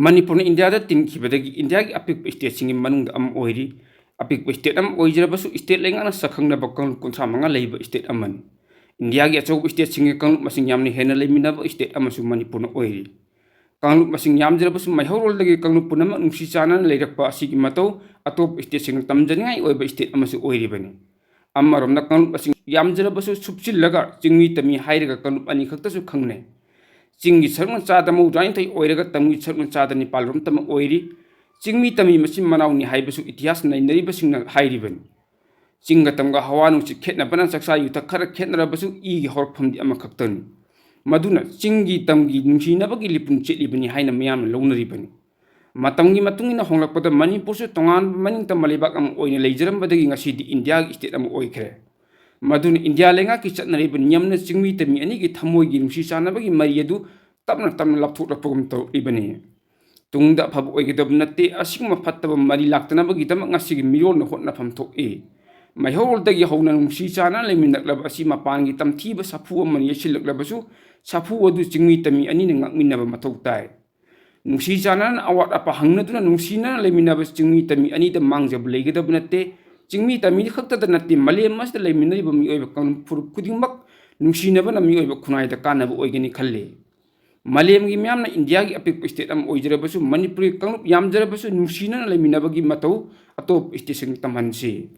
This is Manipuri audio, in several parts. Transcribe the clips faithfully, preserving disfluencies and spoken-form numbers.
ꯃꯅꯤꯄꯨꯔꯅ ꯏꯟꯗꯤꯌꯥꯗ ꯇꯤꯟꯈꯤꯕꯗꯒꯤ ꯏꯟꯗꯤꯌꯥꯒꯤ ꯑꯄꯤꯛꯄ ꯁ꯭ꯇꯦꯠꯁꯤꯡꯒꯤ ꯃꯅꯨꯡꯗ ꯑꯃ ꯑꯣꯏꯔꯤ꯫ ꯑꯄꯤꯛꯄ ꯁ꯭ꯇꯦꯠ ꯑꯃ ꯑꯣꯏꯖꯔꯕꯁꯨ ꯁ꯭ꯇꯦꯠ ꯂꯩꯉꯥꯛꯅ ꯁꯛꯈꯪꯅꯕ ꯀꯥꯡꯂꯨꯞ ꯀꯨꯟꯊ꯭ꯔꯥ ꯃꯉꯥ ꯂꯩꯕ ꯁ꯭ꯇꯦꯠ ꯑꯃꯅꯤ꯫ ꯏꯟꯗꯤꯌꯥꯒꯤ ꯑꯆꯧꯕ ꯁ꯭ꯇꯦꯠꯁꯤꯡꯒꯤ ꯀꯥꯡꯂꯨꯞ ꯃꯁꯤꯡ ꯌꯥꯝꯅ ꯍꯦꯟꯅ ꯂꯩꯃꯤꯟꯅꯕ ꯁ꯭ꯇꯦꯠ ꯑꯃꯁꯨ ꯃꯅꯤꯄꯨꯔꯅ ꯑꯣꯏꯔꯤ꯫ ꯀꯥꯡꯂꯨꯞ ꯃꯁꯤꯡ ꯌꯥꯝꯖꯔꯕꯁꯨ ꯃꯩꯍꯧꯔꯣꯜꯗꯒꯤ ꯀꯥꯡꯂꯨꯞ ꯄꯨꯝꯅꯃꯛ ꯅꯨꯡꯁꯤ ꯆꯥꯟꯅꯅ ꯂꯩꯔꯛꯄ ꯑꯁꯤꯒꯤ ꯃꯇꯧ ꯑꯇꯣꯞꯄ ꯁ꯭ꯇꯦꯠꯁꯤꯡꯅ ꯇꯝꯖꯅꯤꯡꯉꯥꯏ ꯑꯣꯏꯕ ꯁ꯭ꯇꯦꯠ ꯑꯃꯁꯨ ꯑꯣꯏꯔꯤꯕꯅꯤ꯫ ꯑꯃꯔꯣꯝꯗ ꯀꯥꯡꯂꯨꯞ ꯃꯁꯤꯡ ꯌꯥꯝꯖꯔꯕꯁꯨ ꯁꯨꯞꯆꯤꯜꯂꯒ ꯆꯤꯡꯃꯤ ꯇꯝꯃꯤ ꯍꯥꯏꯔꯒ ꯀꯥꯡꯂꯨꯞ ꯑꯅꯤꯈꯛꯇꯁꯨ ꯈꯪꯅꯩ꯫ ꯆꯤꯡꯒꯤ ꯁꯔꯨꯛꯅ ꯆꯥꯗ ꯃꯧꯗ꯭ꯔꯥꯅꯤꯊꯣꯏ ꯑꯣꯏꯔꯒ ꯇꯝꯒꯤ ꯁꯔꯨꯛꯅ ꯆꯥꯗ ꯅꯤꯄꯥꯜ ꯔꯣꯝꯇꯃꯛ ꯑꯣꯏꯔꯤ꯫ ꯆꯤꯡꯃꯤ ꯇꯝꯃꯤ ꯃꯆꯤꯟ ꯃꯅꯥꯎꯅꯤ ꯍꯥꯏꯕꯁꯨ ꯏꯇꯤꯍꯥꯁ ꯅꯩꯅꯔꯤꯕꯁꯤꯡꯅ ꯍꯥꯏꯔꯤꯕꯅꯤ꯫ ꯆꯤꯡꯒ ꯇꯝꯒ ꯍꯋꯥ ꯅꯨꯡꯁꯤꯠ ꯈꯦꯠꯅꯕꯅ ꯆꯥꯛꯆꯥ ꯌꯨꯊꯛ ꯈꯔ ꯈꯦꯠꯅꯔꯕꯁꯨ ꯏꯒꯤ ꯍꯧꯔꯛꯐꯝꯗꯤ ꯑꯃꯈꯛꯇꯅꯤ꯫ ꯃꯗꯨꯅ ꯆꯤꯡꯒꯤ ꯇꯝꯒꯤ ꯅꯨꯡꯁꯤꯅꯕꯒꯤ ꯂꯤꯄꯨꯟ ꯆꯦꯠꯂꯤꯕꯅꯤ ꯍꯥꯏꯅ ꯃꯤꯌꯥꯝꯅ ꯂꯧꯅꯔꯤꯕꯅꯤ꯫ ꯃꯇꯝꯒꯤ ꯃꯇꯨꯡ ꯏꯟꯅ ꯍꯣꯡꯂꯛꯄꯗ ꯃꯅꯤꯄꯨꯔꯁꯨ ꯇꯣꯉꯥꯟꯕ ꯃꯅꯤꯡꯇꯝꯕ ꯂꯩꯕꯥꯛ ꯑꯃ ꯑꯣꯏꯅ ꯂꯩꯖꯔꯝꯕꯗꯒꯤ ꯉꯁꯤꯗꯤ ꯏꯟꯗꯤꯌꯥꯒꯤ ꯁ꯭ꯇꯦꯠ ꯑꯃ ꯑꯣꯏꯈ꯭ꯔꯦ꯫ ꯃꯗꯨꯅ ꯏꯟꯗꯤꯌꯥ ꯂꯩꯉꯥꯛꯀꯤ ꯆꯠꯅꯔꯤꯕ ꯅꯤꯌꯝꯅ ꯆꯤꯡꯃꯤ ꯇꯝꯃꯤ ꯑꯅꯤꯒꯤ ꯊꯃꯣꯏꯒꯤ ꯅꯨꯡꯁꯤ ꯆꯥꯟꯅꯕꯒꯤ ꯃꯔꯤ ꯑꯗꯨ ꯇꯞꯅ ꯇꯞꯅ ꯂꯥꯞꯊꯣꯛꯂꯛꯄꯒꯨꯝ ꯇꯧꯔꯛꯂꯤꯕꯅꯤ꯫ ꯇꯨꯡꯗ ꯑꯐꯕ ꯑꯣꯏꯒꯗꯕ ꯅꯠꯇꯦ꯫ ꯑꯁꯤꯒꯨꯝꯕ ꯐꯠꯇꯕ ꯃꯔꯤ ꯂꯥꯛꯇꯅꯕꯒꯤꯗꯃꯛ ꯉꯁꯤꯒꯤ ꯃꯤꯔꯣꯜꯅ ꯍꯣꯠꯅꯐꯝ ꯊꯣꯛꯏ꯫ ꯃꯩꯍꯧꯔꯣꯜꯗꯒꯤ ꯍꯧꯅ ꯅꯨꯡꯁꯤ ꯆꯥꯟꯅꯅ ꯂꯩꯃꯤꯟꯅꯛꯂꯕ ꯑꯁꯤ ꯃꯄꯥꯟꯒꯤ ꯇꯝꯊꯤꯕ ꯁꯥꯐꯨ ꯑꯃꯅ ꯌꯩꯁꯤꯜꯂꯛꯂꯕꯁꯨ ꯁꯥꯐꯨ ꯑꯗꯨ ꯆꯤꯡꯃꯤ ꯇꯝꯃꯤ ꯑꯅꯤꯅ ꯉꯥꯛꯃꯤꯟꯅꯕ ꯃꯊꯧ ꯇꯥꯏ꯫ ꯅꯨꯡꯁꯤ ꯆꯥꯟꯅꯅ ꯑꯋꯥꯠ ꯑꯄꯥ ꯍꯪꯅꯗꯨꯅ ꯅꯨꯡꯁꯤꯅꯅ ꯂꯩꯃꯤꯟꯅꯕ ꯆꯤꯡꯃꯤ ꯇꯝꯃꯤ ꯑꯅꯤꯗ ꯃꯥꯡꯖꯕ ꯂꯩꯒꯗꯕ ꯅꯠꯇꯦ꯫ ꯆꯤꯡꯃꯤ ꯇꯝꯃꯤ ꯈꯛꯇꯗ ꯅꯠꯇꯦ, ꯃꯥꯂꯦꯝ ꯑꯁꯤꯗ ꯂꯩꯃꯤꯟꯅꯔꯤꯕ ꯃꯤꯑꯣꯏꯕ ꯀꯥꯡꯂꯨꯞ ꯐꯨꯔꯨꯞ ꯈꯨꯗꯤꯡꯃꯛ ꯅꯨꯡꯁꯤꯅꯕꯅ ꯃꯤꯑꯣꯏꯕ ꯈꯨꯟꯅꯥꯏꯗ ꯀꯥꯟꯅꯕ ꯑꯣꯏꯒꯅꯤ ꯈꯜꯂꯤ꯫ ꯃꯥꯂꯦꯝꯒꯤ ꯃꯤꯌꯥꯝꯅ ꯏꯟꯗꯤꯌꯥꯒꯤ ꯑꯄꯤꯛꯄ ꯁ꯭ꯇꯦꯠ ꯑꯃ ꯑꯣꯏꯖꯔꯕꯁꯨ ꯃꯅꯤꯄꯨꯔꯒꯤ ꯀꯥꯡꯂꯨꯞ ꯌꯥꯝꯖꯔꯕꯁꯨ ꯅꯨꯡꯁꯤꯅꯅ ꯂꯩꯃꯤꯟꯅꯕꯒꯤ ꯃꯇꯧ ꯑꯇꯣꯞꯄ ꯁ꯭ꯇꯦꯠꯁꯤꯡꯗ ꯇꯝꯍꯟꯁꯤ꯫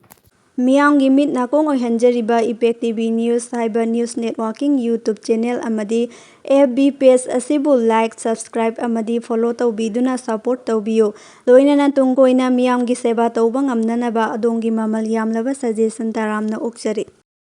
ꯃꯤꯌꯥꯝꯒꯤ ꯃꯤꯠ ꯅꯥꯀꯣꯡ ꯑꯣꯏꯍꯟꯖꯔꯤꯕ ꯏꯄꯦꯛ ꯇꯤ ꯚꯤ ꯅ꯭ꯌꯨꯁ ꯍꯥꯏꯕ ꯅ꯭ꯌꯨꯁ ꯅꯦꯠꯋꯥꯔꯀꯤꯡ ꯌꯨꯇ꯭ꯌꯨꯕ ꯆꯦꯅꯦꯜ ꯑꯃꯗꯤ ꯑꯦꯐ ꯕꯤ ꯄꯦꯖ ꯑꯁꯤꯕꯨ ꯂꯥꯏꯛ, ꯁꯕꯁꯀ꯭ꯔꯥꯏꯕ ꯑꯃꯗꯤ ꯐꯣꯂꯣ ꯇꯧꯕꯤꯗꯨꯅ ꯁꯄꯣꯔꯠ ꯇꯧꯕꯤꯌꯨ꯫ ꯂꯣꯏꯅꯅ ꯇꯨꯡ ꯀꯣꯏꯅ ꯃꯤꯌꯥꯝꯒꯤ ꯁꯦꯕꯥ ꯇꯧꯕ ꯉꯝꯅꯅꯕ ꯑꯗꯣꯝꯒꯤ ꯃꯃꯜ ꯌꯥꯝꯂꯕ ꯁꯖꯦꯁꯟ ꯇꯔꯥꯝꯅ ꯑꯣꯛꯆꯔꯤ꯫